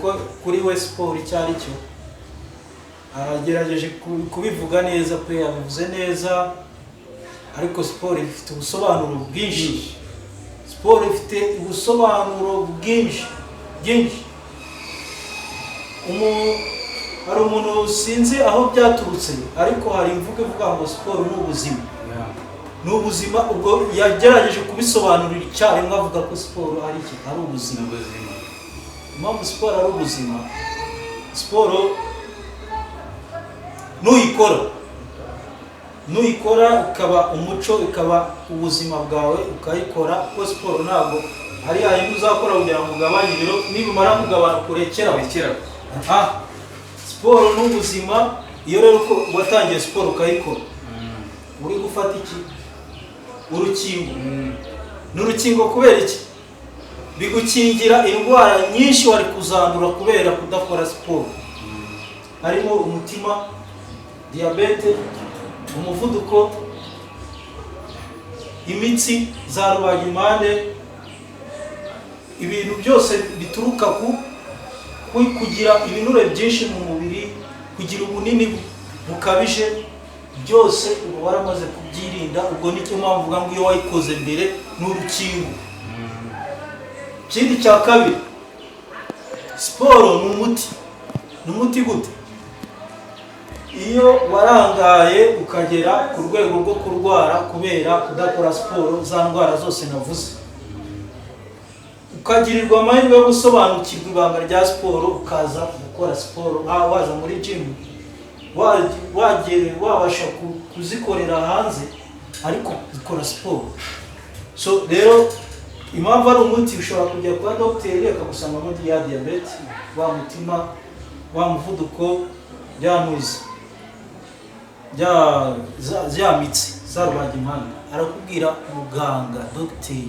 Ko kuri we siporo icyo ari cyo, aragerageje kubivuga neza pe, yabivuze neza. Ariko siporo ifite ubusobanuro bwinshi, siporo ifite ubusobanuro bwinshi bwinshi. Hari umuntu, sinzi aho byaturutse, ariko hari imvugo ivuga ngo siporo ni ubuzima, ni ubuzima. Ubwo yagerageje kubisobanurira icyarimwe, avuga ko siporo ari iki? Ari ubuzima. Ubuzima. Impamvu siporo ari ubuzima, siporo nuyikora ikaba umuco, ikaba ubuzima bwawe, ukayikora, kuko siporo ntabwo ari yayindi uzakora kugira ngo ugabanye ibiro, nibimara kugabana urekera. Rekera. Ah, siporo ni ubuzima. Iyo rero uko watangiye siporo ukayikora, uri gufata iki? Urukingo. Ni urukingo. Kubera iki? Bigukingira indwara nyinshi wari kuzandura kubera kudakora siporo, harimo umutima, diyabete, umuvuduko, imitsi za rubagimpande, ibintu byose bituruka ku kugira ibinure byinshi mu mubiri, kugira ubunini bukabije, byose uba waramaze kubyirinda. Ubwo nicyo mpamvu uvuga ngo iyo wayikoze mbere ni urukingo. Ikindi cya kabiri, siporo ni umuti. Ni umuti gute? Iyo warangaye ukagera ku rwego rwo kurwara kubera kudakora siporo, za ndwara zose navuze, ukagirirwa amahirwe yo gusobanukirwa ibanga rya siporo, ukaza gukora siporo, waza muri gym, wabasha kuzikorera hanze, ariko ukora siporo. So rero impamvu ari umuti, ushobora kujya kwa dogiteri akagusangamo ya diyabete, wa mutima, wa muvuduko, bya ntuzi, bya za mitsi za rubagimpande, arakubwira muganga dogiteri.